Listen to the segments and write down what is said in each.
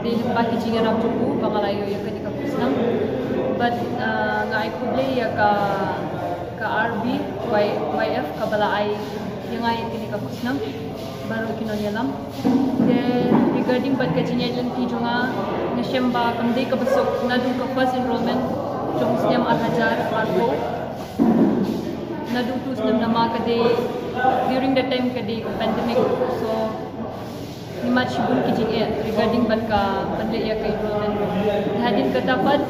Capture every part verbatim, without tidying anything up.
Dei lyngba ki jingïarap jong u ba nga la ïoh ïa kane ka khusnam. Bad, ah, nga ai khublei ïa ka, ka R B, Y, Y F kaba la ai ïa nga ïa kane ka khusnam. Baroh ki nongïalam. Te regarding bad ka jingïaid lynti jong nga, nga shem ba kam dei kaba suk naduh ka first enrollment jong u snem ar hajar arphew. Naduh utu u snem namar ka dei during that time ka dei ka pandemic. So ngi mad shibun ki jingeh regarding bad ka ban leh ïa ka enrollment. Te hadien kata pat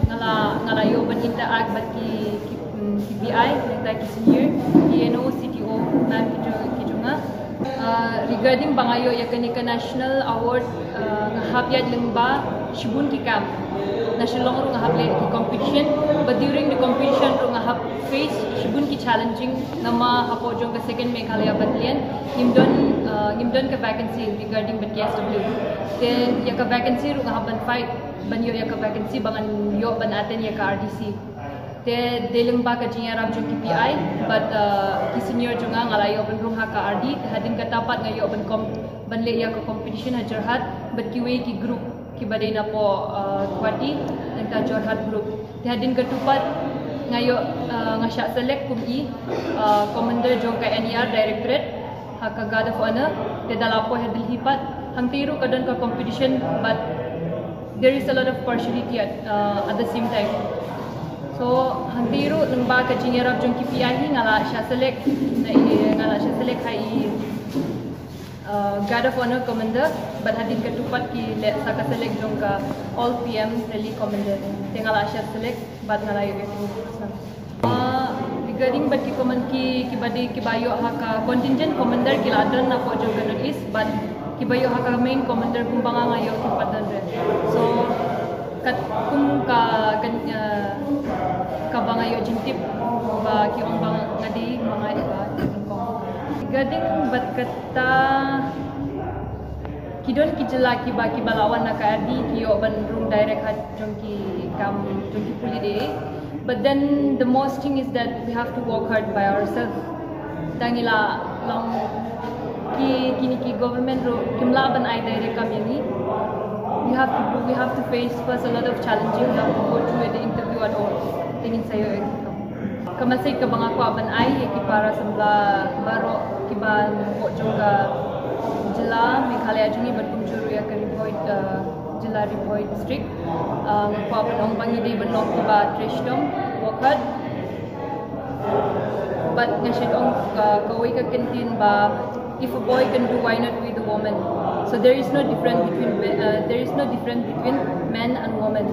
nga la, nga la ïoh ban interact bad ki, ki, mm, ki B I, nangta ki senior, ki N O, C T O, ma'am ki jong, ki jong nga. Ah, regarding ba nga ïoh ïa kane ka national award, ah, nga hap ïaid lyngba shibun ki camp. Na Shillong ruh nga hap leh ki competition, but during the competition ruh nga hap face shibun ki challenging, namar hapoh jong ka Second Meghalaya Battalion ngim don, ah, ngim don ka vacancy regarding bad K S W. Te ïa ka vacancy ruh nga hap ban fight ban ïoh ïa ka vacancy ba ngan ïoh ban attend ïa ka R D C. Te dei lyngba ka jingïarap jong ki P I bad, uh, ki senior jong nga, nga la ïoh ban rung ha ka R D. Te hadien kata pat nga ïoh ban kom-, ban leh ïa ka competition ha Jorhat bad kiwei ki group kiba dei napoh, uh, Guwahati, nangta Jorhat group. Te hadien katu pat nga ïoh, uh, nga shah select kum i, uh, commander jong ka N E R directorate ha ka Guard of Honor. Te da la poi ha Delhi pat, hangtei ruh ka don ka competition, but there is a lot of partiality at, uh, at the same time. So hangtei ruh lyngba ka jingïarap jong ki P I hi nga la shah select, na i, nga la shah select ha i, uh, Guard of Honor commander, bad hadien katu pat ki leh sa ka select jong ka All P M rally commander. Te nga la shah select bad nga la ïoh ïa ka khusnam. Ah, regarding bad ki command-, ki, kiba dei kiba ïoh ha ka contingent commander, ki la don napoh jong ka North East, bad kiba ïoh ha ka main commander kumba nga, nga ïoh kim pat don re. So katkum ka, ka, eh, kaba nga ïoh jingtip ba ki ong ba nga dei ma nga ïa ka nyngkong. Regarding bad kata, ki don ki jylla kiba, kiba la wan na ka R D ki ïoh ban rung direct ha jong ki kam jong ki pule de. But then the most thing is that we have to work hard by ourselves. Tang ila long ki, kini ki government ruh kim lah ban ai direct kam ïa ngi. We have to do, we have to face first a lot of challenges, we have to go through the interview and all. Te ngin sa ïoh ïa ki kam. Ka message kaba nga kwah ban ai ïa ki para samla baroh kiba napoh jong ka jylla Meghalaya jong ngi bad kumjuh ruh ïa ka Ri Bhoi, uh, jylla Ri Bhoi district. Uh, nga kwah ban ong ba ngi dei ban long kiba trei shitom, work hard. Bad nga shu ong, uh, kawei ka kyntien ba, if a boy can do, why not we the woman? So there is no difference between, uh, there is no difference between men and women.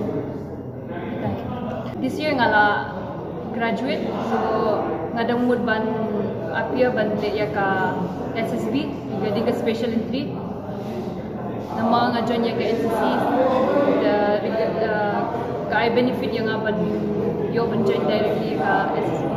This year nga la graduate, so nga dang mut ban appear ban leh ïa ka S S B, ïa ka special entry. Namar nga join ïa ka N C C, ka, ka, ka ai benefit ïa nga ban ïoh ban join directly ïa ka S S B.